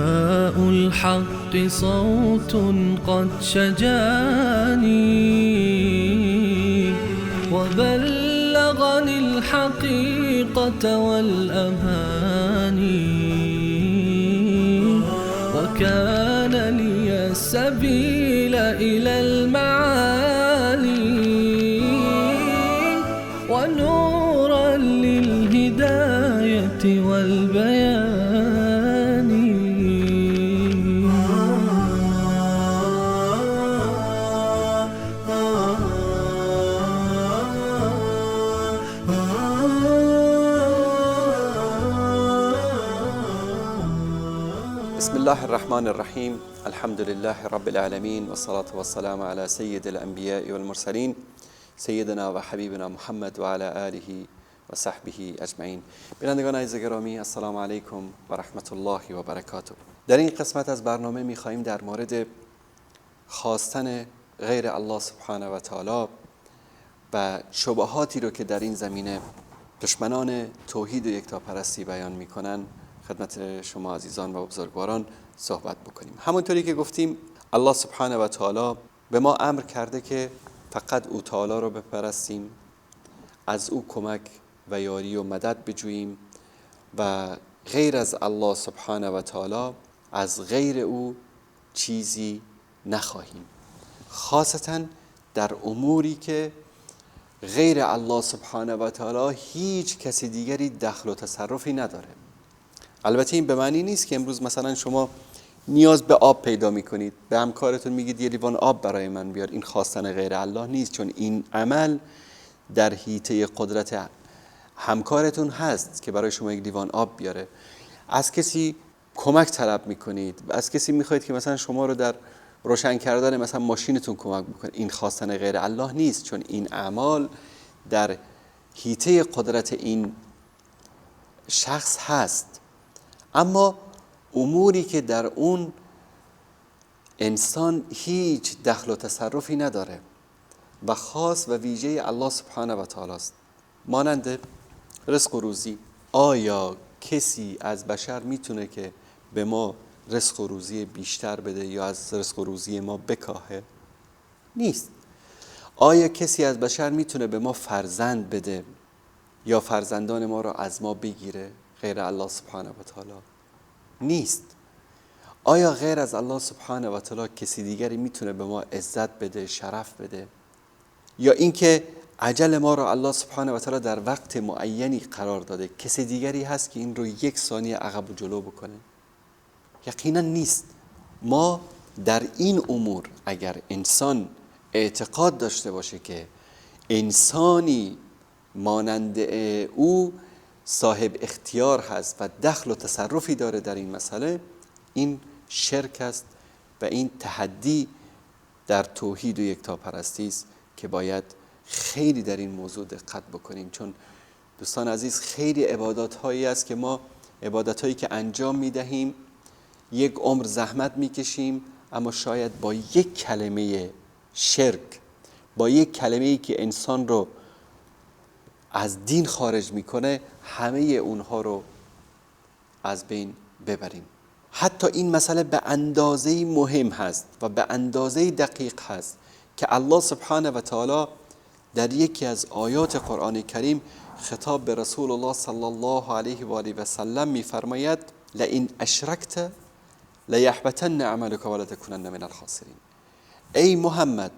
نداء الحق صوت قد شجاني وبلغني الحقيقة والأماني وكان لي السبيل إلى المعالي ونورا للهداية والبيان. بسم الله الرحمن الرحیم. الحمد لله رب العالمین والصلاة والسلام على سید الانبیاء والمرسلین سیدنا و حبیبنا محمد و علی آله و صحبه اجمعین. بینندگان عزیز گرامی، السلام علیکم و رحمت الله و برکاته. در این قسمت از برنامه می‌خواهیم در مورد خواستن غیر الله سبحانه و تعالی و شبهاتی رو که در این زمینه دشمنان توحید و یکتاپرستی بیان می‌کنن خدمت شما عزیزان و بزرگواران صحبت بکنیم. همونطوری که گفتیم الله سبحانه و تعالی به ما امر کرده که فقط او تعالی رو بپرستیم، از او کمک و یاری و مدد بجوییم و غیر از الله سبحانه و تعالی از غیر او چیزی نخواهیم، خاصتا در اموری که غیر الله سبحانه و تعالی هیچ کسی دیگری دخل و تصرفی نداره. البته این به معنی نیست که امروز مثلا شما نیاز به آب پیدا میکنید، به همکارتون میگید یه لیوان آب برای من بیار. این خواستن غیر الله نیست، چون این عمل در حیطه قدرت همکارتون هست که برای شما یک لیوان آب بیاره. از کسی کمک طلب میکنید، از کسی میخواید که مثلا شما رو در روشن کردن مثلا ماشینتون کمک بکنه. این خواستن غیر الله نیست، چون این اعمال در حیطه قدرت این شخص هست. اما اموری که در اون انسان هیچ دخل و تصرفی نداره و خاص و ویژه الله سبحانه و تعالی است، مانند رزق و روزی. آیا کسی از بشر میتونه که به ما رزق و روزی بیشتر بده یا از رزق و روزی ما بکاهه؟ نیست. آیا کسی از بشر میتونه به ما فرزند بده یا فرزندان ما را از ما بگیره غیر الله سبحانه و تعالی؟ نیست. آیا غیر از الله سبحانه و تعالی کسی دیگری میتونه به ما عزت بده، شرف بده؟ یا اینکه عجل ما را الله سبحانه و تعالی در وقت معینی قرار داده، کسی دیگری هست که این رو یک ثانیه عقب و جلو بکنه؟ یقینا نیست. ما در این امور اگر انسان اعتقاد داشته باشه که انسانی مانند او صاحب اختیار هست و دخل و تصرفی داره در این مسئله، این شرک است و این تحدی در توحید و یکتاپرستی است که باید خیلی در این موضوع دقت بکنیم. چون دوستان عزیز، خیلی عبادات هایی است که ما عبادت هایی که انجام میدهیم یک عمر زحمت میکشیم، اما شاید با یک کلمه شرک، با یک کلمه ای که انسان رو از دین خارج میکنه، همه اونها رو از بین ببریم. حتی این مسئله به اندازه‌ای مهم هست و به اندازه‌ای دقیق هست که الله سبحانه و تعالی در یکی از آیات قرآن کریم خطاب به رسول الله صلی الله علیه و آله و سلم میفرماید: لئن اشرکت لیحبطن عملک ولتکونن من الخاسرین. ای محمد،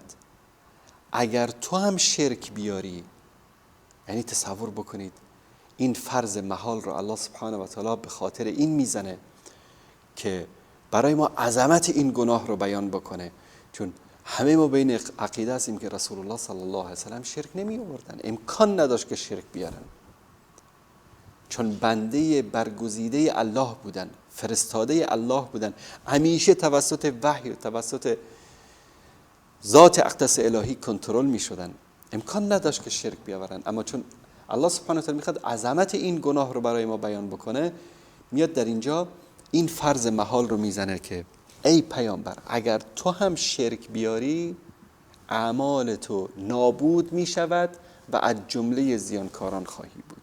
اگر تو هم شرک بیاری، یعنی تصور بکنید این فرض محال رو الله سبحانه و تعالی به خاطر این میزنه که برای ما عظمت این گناه رو بیان بکنه، چون همه ما بین عقیده هستیم که رسول الله صلی الله علیه وسلم شرک نمی آوردن، امکان نداشت که شرک بیارن، چون بنده برگزیده الله بودن، فرستاده الله بودن، همیشه توسط وحی و توسط ذات اقدس الهی کنترل می شدن، امکان نداشت که شرک بیاورن. اما چون الله سبحانه و تعالی میخواد عظمت این گناه رو برای ما بیان بکنه، میاد در اینجا این فرض محال رو میزنه که ای پیامبر، اگر تو هم شرک بیاری اعمال تو نابود میشود و از جمله زیانکاران خواهی بود.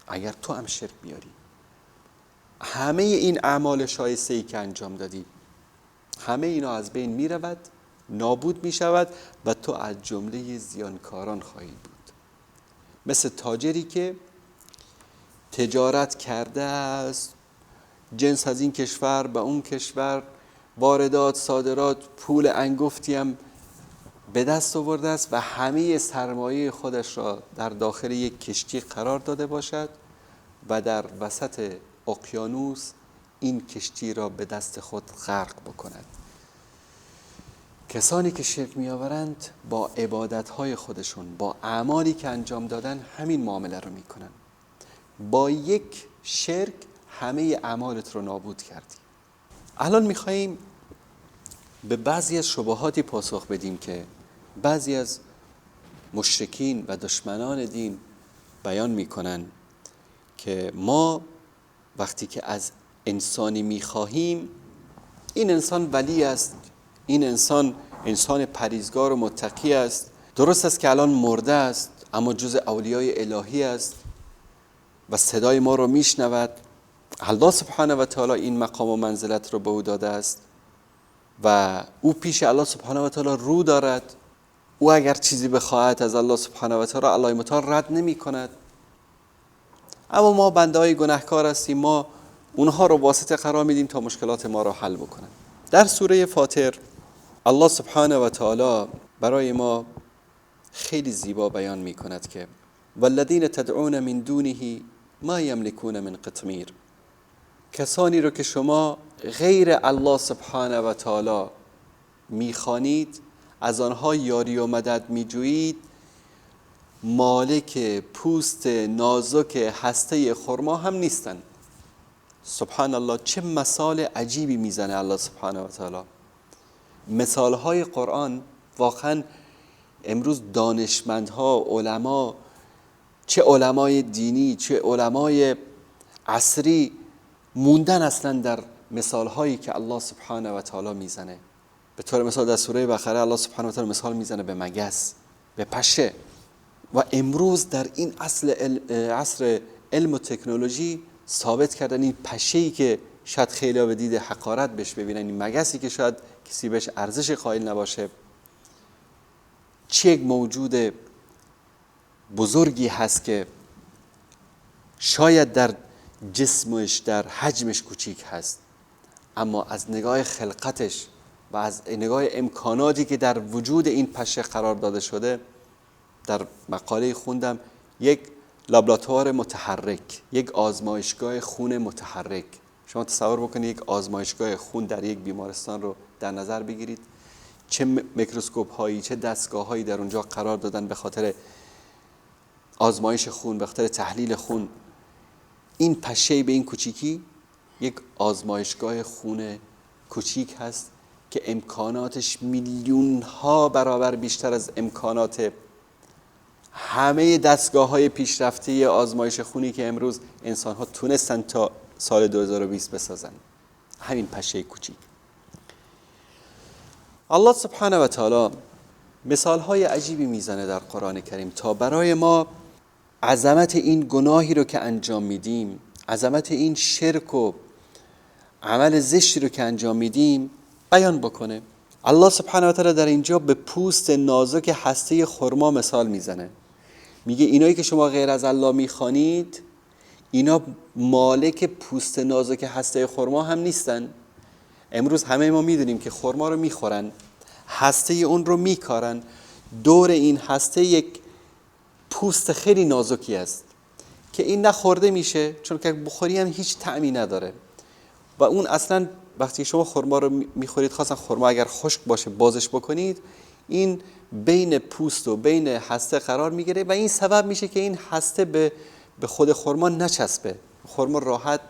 اگر تو هم شرک بیاری. همه این اعمال شایسته ای که انجام دادی، همه اینا از بین می رود، نابود می شود و تو از جمله زیانکاران خواهی بود. مثل تاجری که تجارت کرده است، جنس از این کشور به اون کشور، واردات، صادرات، پول انگفتی هم به دست آورده است و همه سرمایه خودش را در داخل یک کشتی قرار داده باشد و در وسط اقیانوس این کشتی را به دست خود غرق بکند. کسانی که شرک می‌آورند با عبادت‌های خودشون، با اعمالی که انجام دادن، همین معامله رو می‌کنن. با یک شرک همه اعمالت رو نابود کردی. الان می‌خواهیم به بعضی از شبهاتی پاسخ بدیم که بعضی از مشرکین و دشمنان دین بیان می‌کنن که ما وقتی که از انسانی می‌خواهیم، این انسان ولی است، این انسان انسان پریزگار و متقی است، درست است که الان مرده است اما جز اولیای الهی است و صدای ما رو میشنود. الله سبحانه و تعالی این مقام و منزلت رو به او داده است و او پیش الله سبحانه و تعالی رو دارد. او اگر چیزی بخواهد از الله سبحانه و تعالی، الله متعال رد نمی کند. اما ما بنده های گناهکار هستیم، ما اونها رو واسطه قرار میدیم تا مشکلات ما رو حل بکنن. در سوره فاطر الله سبحانه و تعالی برای ما خیلی زیبا بیان می کند که والذین تدعون من دونه ما یملکون من قطمیر، کسانی رو که شما غیر الله سبحانه و تعالی میخوانید، از آنها یاری و مدد میجویید، مالک پوست نازک هسته خرما هم نیستند. سبحان الله، چه مثال عجیبی میزنه الله سبحانه و تعالی. مثالهای قرآن واقعا امروز دانشمندها، علما، چه علمای دینی چه علمای عصری، موندن اصلا در مثالهایی که الله سبحانه و تعالی میزنه. به طور مثال در سوره بقره الله سبحانه و تعالی مثال میزنه به مگس، به پشه. و امروز در این عصر علم و تکنولوژی ثابت کردن این پشه‌ای که شاید خیلی‌ها به دید حقارت بهش ببینن، این مگسی که شاید کسی بهش ارزش قائل نباشه، چه یک موجود بزرگی هست که شاید در جسمش، در حجمش کوچیک هست، اما از نگاه خلقتش و از نگاه امکاناتی که در وجود این پشه قرار داده شده، در مقاله خوندم یک لابراتوار متحرک، یک آزمایشگاه خون متحرک. شما تصور بکنید یک آزمایشگاه خون در یک بیمارستان رو در نظر بگیرید، چه میکروسکوپ هایی، چه دستگاه هایی در اونجا قرار دادن به خاطر آزمایش خون، به خاطر تحلیل خون. این پشه به این کوچیکی یک آزمایشگاه خون کوچیک هست که امکاناتش میلیون ها برابر بیشتر از امکانات همه دستگاه‌های پیشرفته آزمایش خونی که امروز انسان‌ها تونستن تا سال 2020 بسازن. همین پشه کوچیک. الله سبحانه و تعالی مثال‌های عجیبی میزنه در قرآن کریم تا برای ما عظمت این گناهی رو که انجام میدیم، عظمت این شرک و عمل زشتی رو که انجام میدیم بیان بکنه. الله سبحانه و تعالی در اینجا به پوست نازک هسته خرما مثال میزنه. میگه اینایی که شما غیر از الله میخوانید، اینا مالک پوست نازک هسته خرما هم نیستن. امروز همه ما میدونیم که خرما رو میخورن، هسته اون رو میکارن، دور این هسته یک پوست خیلی نازکی است که این نخورده میشه، چون که بخوری هم هیچ طعمی نداره. و اون اصلا وقتی شما خرما رو میخورید، خاصا خرما اگر خشک باشه بازش بکنید، این بین پوست و بین هسته قرار میگیره و این سبب میشه که این هسته به خود خرما نچسبه، خرما راحت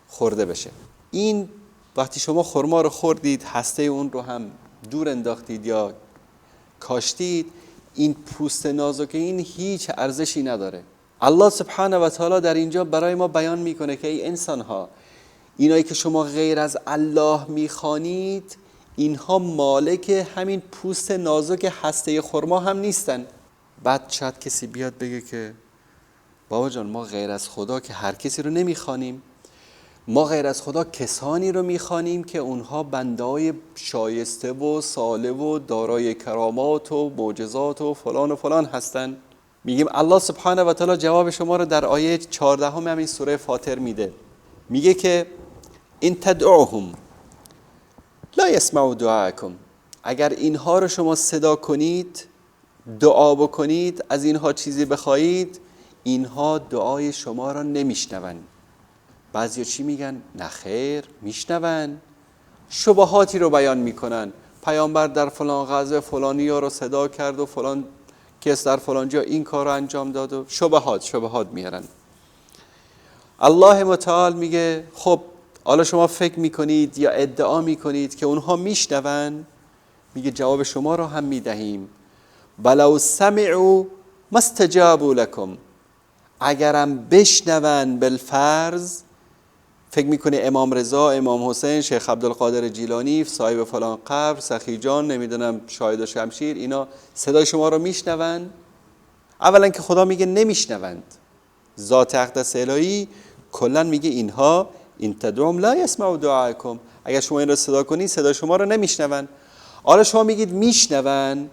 خورده بشه. این وقتی شما خرما رو خوردید، هسته اون رو هم دور انداختید یا کاشتید، این پوست نازک این هیچ ارزشی نداره. الله سبحانه و تعالی در اینجا برای ما بیان میکنه که ای انسانها، اینایی که شما غیر از الله میخوانید، اینها مالک همین پوست نازک هسته خرما هم نیستن. بعد شاید کسی بیاد بگه که بابا جان، ما غیر از خدا که هر کسی رو نمیخوانیم، ما غیر از خدا کسانی رو میخوانیم که اونها بندهای شایسته و صالح و دارای کرامات و معجزات و فلان و فلان هستن. میگیم الله سبحانه و تعالی جواب شما رو در آیه 14 همین سوره فاطر میده. میگه که این تدعوهم لا یسمعوا دعاءکم، اگر اینها رو شما صدا کنید، دعا بکنید، از اینها چیزی بخواهید، اینها دعای شما را نمیشنون. بعضیا چی میگن؟ نه خیر، میشنون. شبهاتی رو بیان میکنن، پیامبر در فلان غزوه فلانی ها رو صدا کرد و فلان کس در فلان جا این کار رو انجام داد و شبهات میارن. الله متعال میگه خب حالا شما فکر میکنید یا ادعا میکنید که اونها میشنون، میگه جواب شما رو هم میدهیم. ولو سمعوا ما استجابوا لکم، اگرم بشنون بالفرض، فکر میکنه امام رضا، امام حسین، شیخ عبدالقادر جیلانی، صاحب فلان قبر، سخی جان، نمیدونم شاهد و شمشیر، اینا صدای شما رو میشنون؟ اولا که خدا میگه نمیشنوند. ذات اقدس الهی کلا میگه اینها این تدعوهم لا یسمعوا دعاءکم، اگر شما این رو صدا کنید صدای شما رو نمیشنون. حالا شما میگید میشنون،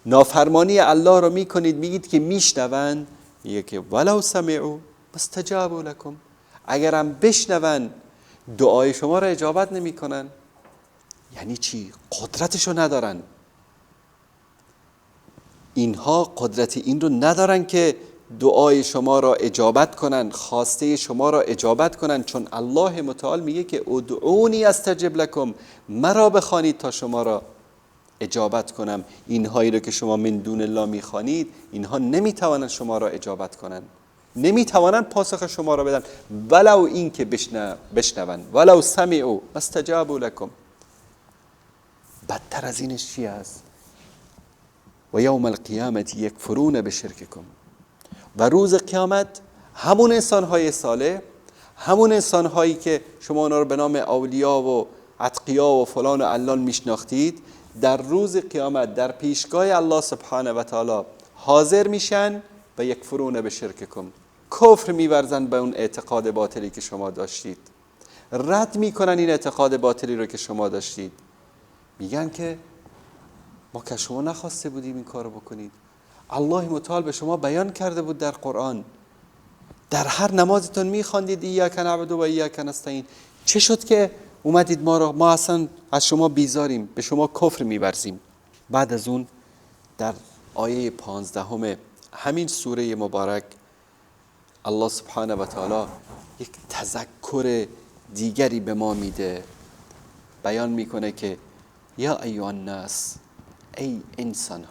نافرمانی الله رو میکنید، میگید که میشنون، میگه که ولو سمعوا استجابوا لکم، اگرم بشنون دعای شما رو اجابت نمیکنن. یعنی چی؟ قدرتشو ندارن. اینها قدرت این رو ندارن که دعای شما را اجابت کنن، خواسته شما را اجابت کنن، چون الله متعال میگه که ادعونی استجب لکم، مرا بخوانید تا شما را اجابت کنم. اینهایی رو که شما من دون الله میخوانید، اینها نمیتوانند شما را اجابت کنن، نمیتوانند پاسخ شما را بدن، ولو این که بشنون، ولو سمعوا استجابوا لکم. بدتر از اینش چی است؟ و یوم القیامت یکفرون بشرککم، و روز قیامت همون انسانهای صالح، همون انسانهایی که شما اونا رو به نام اولیا و اتقیا و فلان و علان میشناختید، در روز قیامت در پیشگاه الله سبحانه و تعالی حاضر میشن و یکفرون بشرککم، کفر میورزن به اون اعتقاد باطلی که شما داشتید، رد میکنن این اعتقاد باطلی رو که شما داشتید، میگن که ما که شما نخواسته بودیم این کارو بکنید، الله متعال به شما بیان کرده بود در قرآن، در هر نمازتون میخواندید ایاک نعبد و ایاک نستعین، چه شد که اومدید ما رو، ما اصلا از شما بیزاریم، به شما کفر میورزیم. بعد از اون در آیه 15 همین سوره مبارک الله سبحانه و تعالی یک تذکر دیگری به ما میده، بیان میکنه که یا ایها الناس، ای انسان ها،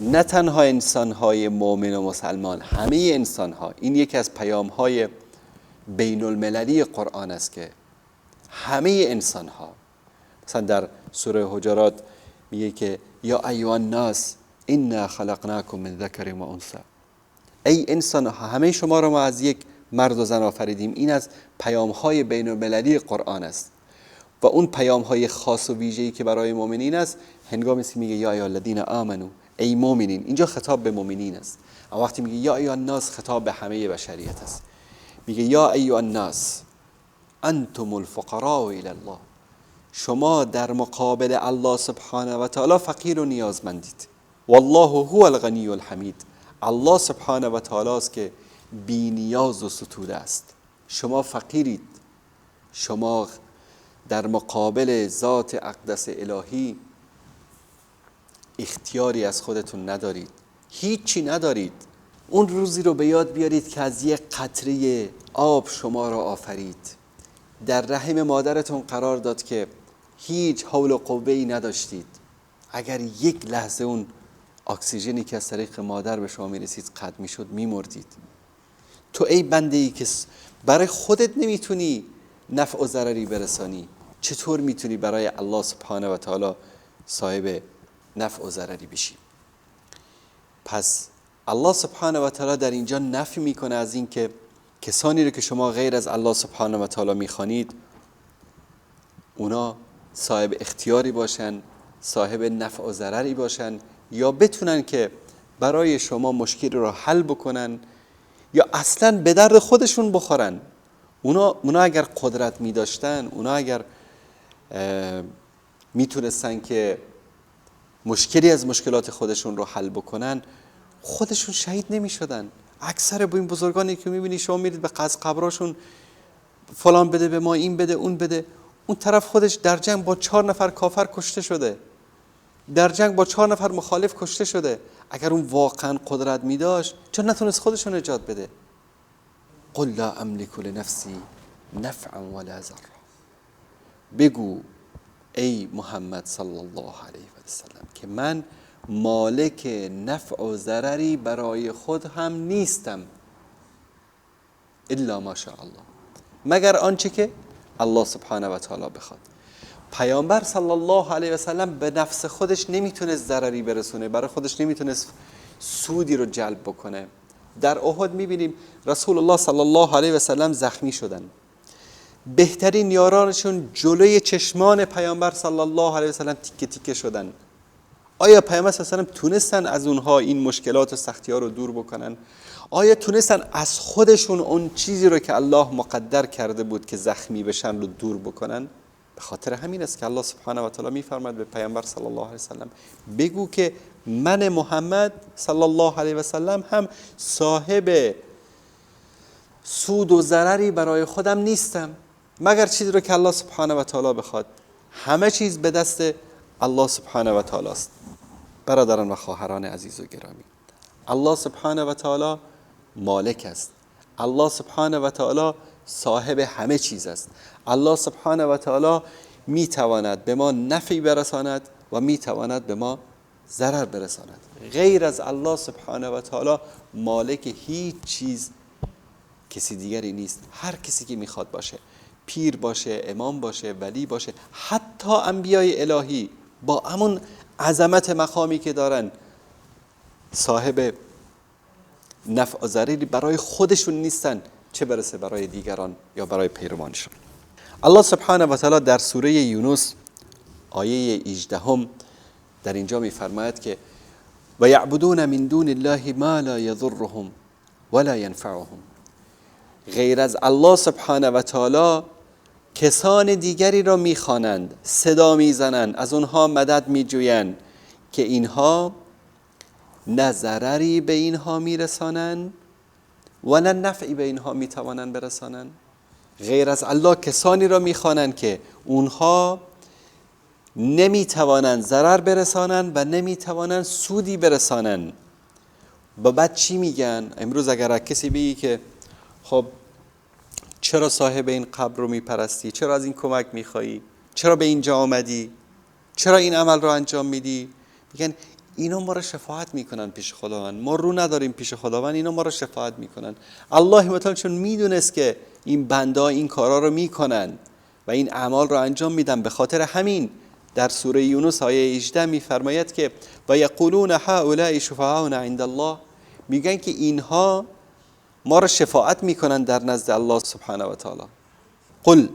نه تنها انسان های مؤمن و مسلمان، همه انسان ها. این یکی از پیام های بین المللی قرآن است که همه انسان ها، مثلا در سوره حجرات میگه که یا ایها الناس انا خلقناکم من ذکر و انثی، ای انسان ها، همه شما رو ما از یک مرد و زن آفریدیم. این از پیام های بین المللی قرآن است. و اون پیام های خاص و ویژه‌ای که برای مؤمنین است، هنگامی که میگه یا ایها الذین آمنو، ای مؤمنین، اینجا خطاب به مؤمنین است. اما وقتی میگه یا ایها الناس، خطاب به همه بشریت است. میگه یا ایها الناس انتم الفقراء الی الله، شما در مقابل الله سبحانه و تعالی فقیر و نیازمندید. والله هو الغنی الحمید، الله سبحانه و تعالی است که بی نیاز و ستوده است. شما فقیرید، شما در مقابل ذات اقدس الهی اختیاری از خودتون ندارید، هیچی ندارید. اون روزی رو به یاد بیارید که از یک قطره آب شما را آفرید، در رحم مادرتون قرار داد که هیچ حول و قوه‌ای نداشتید. اگر یک لحظه اون اکسیژنی که از طریق مادر به شما میرسید قطع میشد، میمردید. تو ای بنده ای که برای خودت نمیتونی نفع و ضرری برسانی، چطور میتونی برای الله سبحانه و تعالی صاحب نفع و ضرری بشی؟ پس الله سبحانه و تعالی در اینجا نفی میکنه از این که کسانی رو که شما غیر از الله سبحانه و تعالی میخوانید، اونا صاحب اختیاری باشن، صاحب نفع و ضرری باشن، یا بتونن که برای شما مشکل رو حل بکنن، یا اصلا به درد خودشون بخورن. اونا اگر قدرت میداشتن، اونا اگر میتونستن که مشکلی از مشکلات خودشون رو حل بکنن، خودشون شهید نمیشدن. اکثر با این بزرگانی که میبینی شما میرید به قبراشون، فلان بده به ما، این بده، اون بده، اون طرف خودش در جنگ با 4 نفر کافر کشته شده، در جنگ با 4 نفر مخالف کشته شده. اگر اون واقعا قدرت میداشت چون نتونست خودشون نجات بده؟ قل لا املک لنفسی نفعا ولا ضرا. بگو ای محمد صلی الله علیه و سلم که من مالک نفع و ضرری برای خود هم نیستم، الا ما شاء الله، مگر آنچه که الله سبحانه و تعالی بخواد. پیامبر صلی الله علیه و سلم به نفس خودش نمیتونست ضرری برسونه، برای خودش نمیتونست سودی رو جلب بکنه. در احد میبینیم رسول الله صلی الله علیه و سلم زخمی شدن، بهترین یارانشون جلوی چشمان پیامبر صلی الله علیه و سلم تیکه تیکه شدن. آیا پیامبر صلی الله علیه و سلم تونستن از اونها این مشکلات و سختی ها رو دور بکنن؟ آیا تونستن از خودشون اون چیزی رو که الله مقدر کرده بود که زخمی بشن رو دور بکنن؟ به خاطر همین است که الله سبحانه و تعالی میفرماد به پیامبر صلی الله علیه و سلم بگو که من محمد صلی الله علیه و سلم هم صاحب سود و ضرری برای خودم نیستم، مگر چیزی رو که الله سبحانه و تعالی بخواد. همه چیز به دست الله سبحانه و تعالی است. برادران و خواهران عزیز و گرامی، الله سبحانه و تعالی مالک است. الله سبحانه و تعالی صاحب همه چیز است. الله سبحانه و تعالی میتواند به ما نفعی برساند و میتواند به ما ضرر برساند. غیر از الله سبحانه و تعالی مالک هیچ چیز کسی دیگری نیست. هر کسی که میخواد باشه، پیر باشه، امام باشه، ولی باشه، حتی انبیای الهی با همون عظمت مقامی که دارن صاحب نفع و ضرری برای خودشون نیستن، چه برسه برای دیگران یا برای پیروانشون. الله سبحانه و تعالی در سوره یونس آیه 18 در اینجا میفرماید که و یعبدون من دون الله ما لا یضرهم ولا ینفعهم. غیر از الله سبحانه و تعالی کسان دیگری را میخوانند، صدا میزنند، از اونها مدد میجویند که اینها نه ضرری به اینها میرسانند و نه نفعی به اینها میتوانند برسانند. غیر از الله کسانی را میخوانند که اونها نمیتوانند ضرر برسانند و نمیتوانند سودی برسانند. با بعد چی میگن؟ امروز اگر کسی بگی که خب چرا صاحب این قبر رو میپرستی؟ چرا از این کمک میخوایی؟ چرا به اینجا آمدی؟ چرا این عمل رو انجام میدی؟ میگن اینا ما رو شفاعت میکنن پیش خداوند، ما رو نداریم پیش خداوند، اینا ما رو شفاعت میکنن. الله متعال چون میدونست که این بنده ها این کارا رو میکنن و این اعمال رو انجام میدن، به خاطر همین در سوره یونس آیه 18 میفرماید که و یقولون هؤلاء شفعاؤنا عند الله، میگن که اینها ما رو شفاعت میکنن در نزد الله سبحانه و تعالی. قل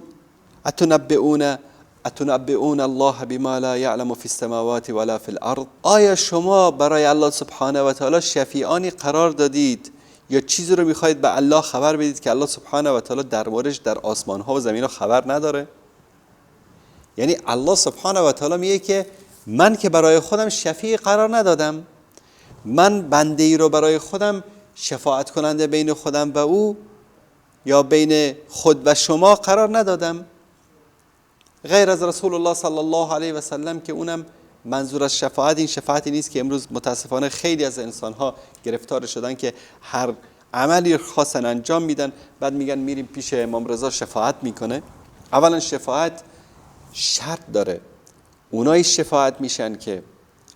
اتنبئون الله بما لا یعلم فی السماوات ولا فی الارض. آیا شما برای الله سبحانه و تعالی شفیعانی قرار دادید یا چیزی رو میخواهید به الله خبر بدید که الله سبحانه و تعالی در موردش در آسمان ها و زمین ها خبر نداره؟ یعنی الله سبحانه و تعالی میگه که من که برای خودم شفیع قرار ندادم، من بنده ای رو برای خودم شفاعت کننده بین خودم و او یا بین خود و شما قرار ندادم، غیر از رسول الله صلی الله علیه و سلم که اونم منظور از شفاعت این شفاعتی نیست که امروز متاسفانه خیلی از انسانها گرفتار شدن که هر عملی خواستن انجام میدن بعد میگن میریم پیش امام رضا شفاعت میکنه. اولا شفاعت شرط داره، اونایی شفاعت میشن که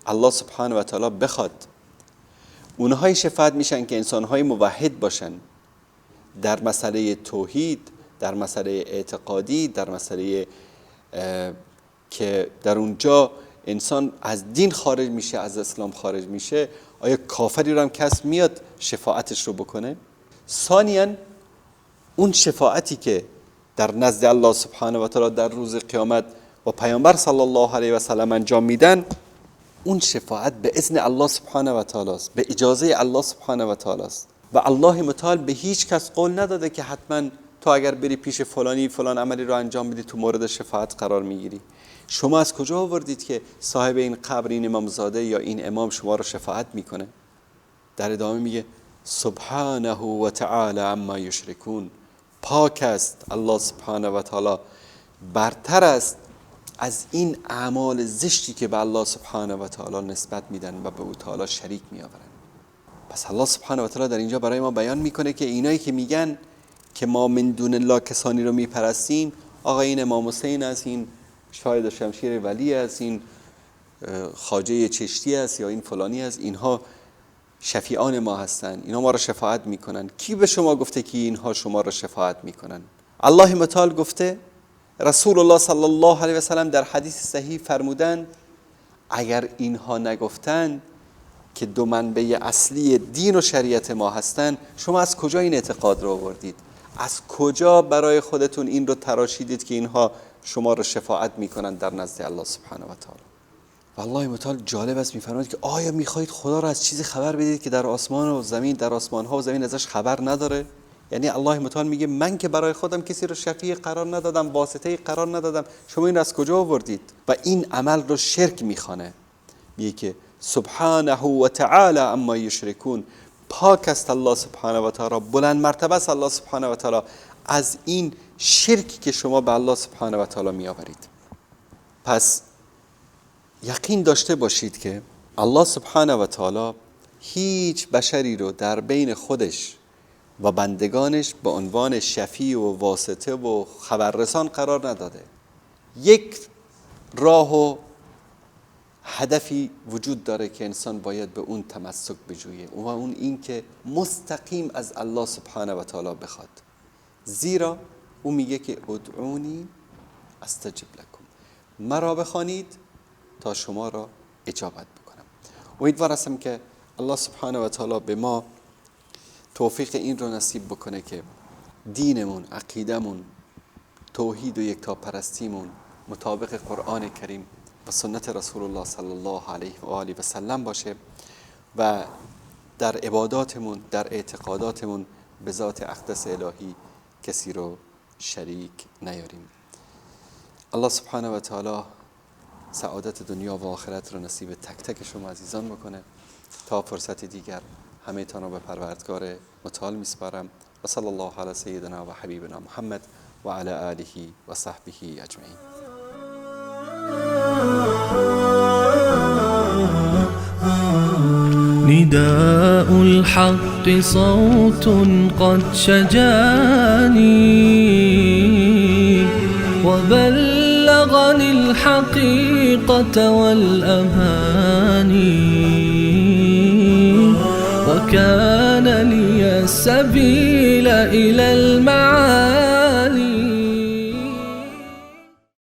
الله سبحانه و تعالی بخواد، اونهایی شفاعت میشن که انسانهای موحد باشن در مسئله توحید، در مسئله اعتقادی، در مسئله که در اونجا انسان از دین خارج میشه، از اسلام خارج میشه. آیا کافری رو هم کس میاد شفاعتش رو بکنه؟ ثانیاً اون شفاعتی که در نزد الله سبحانه و تعالی در روز قیامت و پیامبر صلی الله علیه و سلم انجام میدن، اون شفاعت به اذن الله سبحانه و تعالی است، به اجازه الله سبحانه و تعالی است و الله متعال به هیچ کس قول نداده که حتما تو اگر بری پیش فلانی فلان عملی رو انجام بدی تو مورد شفاعت قرار میگیری. شما از کجا آوردید که صاحب این قبر، این امامزاده یا این امام شما رو شفاعت میکنه؟ در ادامه میگه سبحانه و تعالی عما یشرکون، پاک است الله سبحانه و تعالی، برتر است از این اعمال زشتی که به الله سبحانه و تعالی نسبت میدن و به او تعالی شریک میآورن. پس الله سبحانه و تعالی در اینجا برای ما بیان میکنه که اینایی که میگن که ما من دون الله کسانی رو میپرستیم، آقا این امام حسین است، این شاید شمشیر ولی است، این خواجه چشتی است یا این فلانی است، اینها شفیعان ما هستند، اینها ما رو شفاعت میکنن. کی به شما گفته که اینها شما رو شفاعت میکنن؟ الله متعال گفته، رسول الله صلی الله علیه و سلم در حدیث صحیح فرمودند اگر اینها نگفتند که دو منبع اصلی دین و شریعت ما هستند، شما از کجا این اعتقاد رو آوردید؟ از کجا برای خودتون این رو تراشیدید که اینها شما رو شفاعت میکنن در نزد الله سبحانه و تعالی؟ والله متعال جالب است، میفرماید که آیا میخواهید خدا رو از چیزی خبر بدید که در آسمان و زمین، در آسمان ها و زمین ازش خبر نداره؟ یعنی الله متعال میگه من که برای خودم کسی رو شفیع قرار ندادم، واسطه قرار ندادم، شما این از کجا آوردید؟ و این عمل رو شرک میخوانه، میگه که سبحانه و تعالی اما یشرکون، پاک است الله سبحانه و تعالی، بلند مرتبه است الله سبحانه و تعالی از این شرکی که شما به الله سبحانه و تعالی میآورید. پس یقین داشته باشید که الله سبحانه و تعالی هیچ بشری رو در بین خودش و بندگانش به عنوان شفیع و واسطه و خبررسان قرار نداده. یک راه و هدفی وجود داره که انسان باید به اون تمسک بجویه و اون این که مستقیم از الله سبحانه و تعالی بخواد، زیرا او میگه که ادعونی استجب لکم، مرا بخوانید تا شما را اجابت بکنم. امیدوار هستم که الله سبحانه و تعالی به ما توفیق این رو نصیب بکنه که دینمون، عقیدمون، توحید و یکتاپرستیمون مطابق قرآن کریم و سنت رسول الله صلی الله علیه و آله و سلم باشه و در عباداتمون، در اعتقاداتمون به ذات اقدس الهی کسی رو شریک نیاریم. الله سبحانه و تعالی سعادت دنیا و آخرت رو نصیب تک تک شما عزیزان بکنه. تا فرصت دیگر همه تان رو به پروردگار متعال میسپارم. و صلی الله علی سیدنا و حبیبنا محمد و علی آله و صحبه اجمعین. نداء الحق صوت قد شجاني وبلغني الحقيقة والأماني وكان لي السبيل إلى المعاني.